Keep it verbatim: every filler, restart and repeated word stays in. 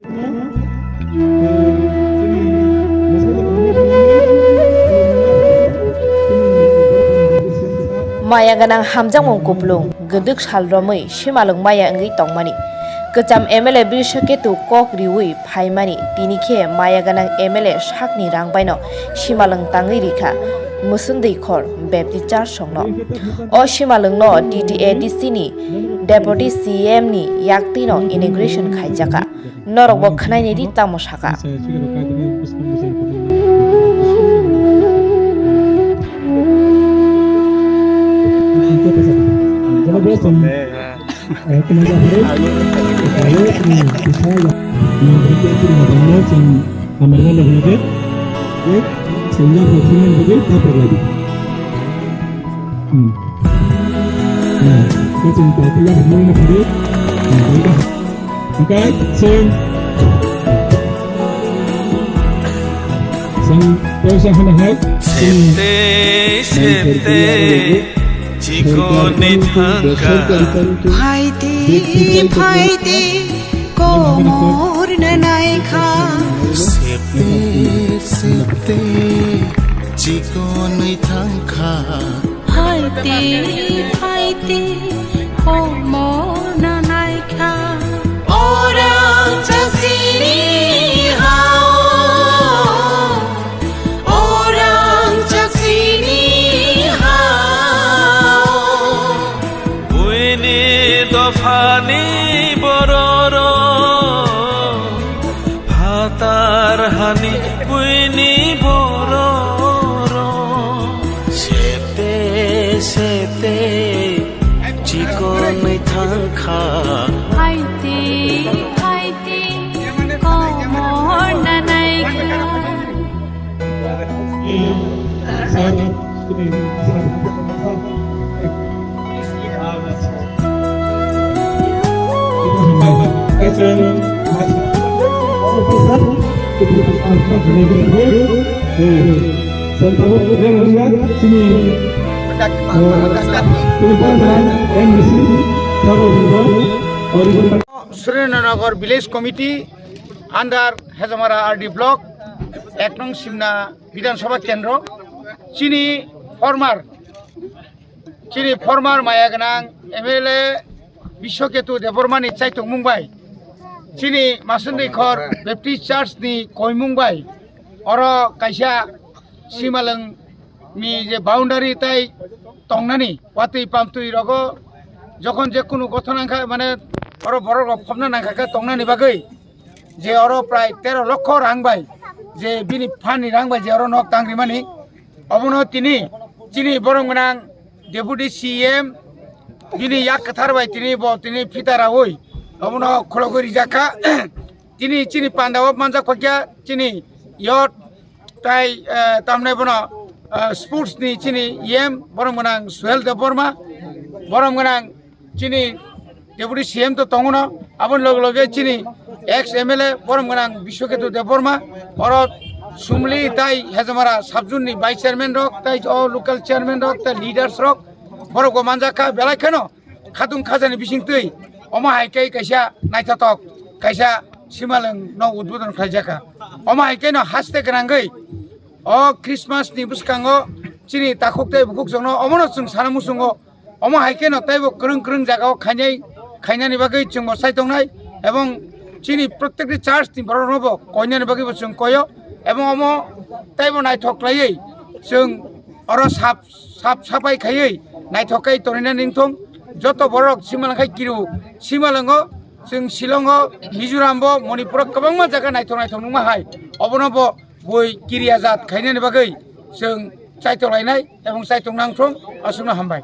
Maya gwnang hamjakmung kupulung, gwdwk sal romwi simalwng maya wngwi tongmani. Kwcham M L A Brishaketu kok riwi phaimani, tini khe maya gwnang M L A sakni rang baino simalwng tangwi rikha, Musundwi khor Baptist Church songno. O simalwngno T T A D C ni Deputy C M ni yaktwino inauguration khaijakha. Norokbo khwnaini di tamo sakha. Hwnkhe chwng Chwng poisa hwnwi hai. Sete, sete, chikonwi thangkha. Phaidi, phaidi, komor na naikha. Sete, sete, chikonwi thangkha. Phaidi, phaidi, komor na naikha. Orang chasini hao, orang chasini hao. Buini dophani bororo, phatar hani buini bororo. Sete, sete, chikonwi thangkha. Phaidi, phaidi, komor na naikha. Surendra Nagar Village Committee under Hejamara R D Block, ek nong Simna Bidhan Sabha Kendro, chini former, chini former maya gwnang M L A Biswaketu Debbarma ni chaitokmung bai, chini Masundwi khor Baptist Church ni koimung bai, oro kaisa simalwng ni je boundary tai tongnani, watwi pamtwi rogo jokhon je kunu gothon nangkha, mane oro borok rok phobna nangkha khe tongnani bagwi, je oro prai tero lokho rang bai, je bini phan ni rang bai je oro nok tang rimani, obono tini chini borom gwnang Deputy C M bini yak kwthar bai tini bo tini phita raui obono khulogwi rijak kha. Tini chini panda o manjak kha kya chini yot tai, eh, tamnai bono, eh, sports ni chini E M borom gwnang Suhel Debbarma, borom gwnang chini Deputy C M to tongo no, aboni loge loge chini ex M L A borom gwnang Biswaketu Debbarma, oro Sumli tai Hejamara subzone ni vice chairman rok, tai o local chairman rok, tai leaders rok, borok bo manjak kha, belai kheno khatung khajani bising twi omo hai khe kaisa naithothok, kaisa simalwng no udbodon khlai jakha. Omo hai khe no haste gwnangwi o Christmas ni bwskango chini takhuk tei bukhuk jokno omono chwng sana muchungo. Omo hai khe no teibo kwrwng kwrwng jagao khainai, khainani bagwi chwngbo sai tongnai, ebong chini protekti church ni borok rokno bo koinani bagwi bo chwng koio, ebong omo teibo naithok khlaiwi chwng oro sap, sap sapai khaiwi naithok khe tonina ningthong. Joto borok simalwng khai kiru, simalwngo chwng Shillongo, Mizorambo, Manipuro kwbangma jaga naithok naithok nungma hai, obono bo bui kiriya jat khainani bagwi chwng chaitolainai ebong chaitok nangthong. Aswkno hambai.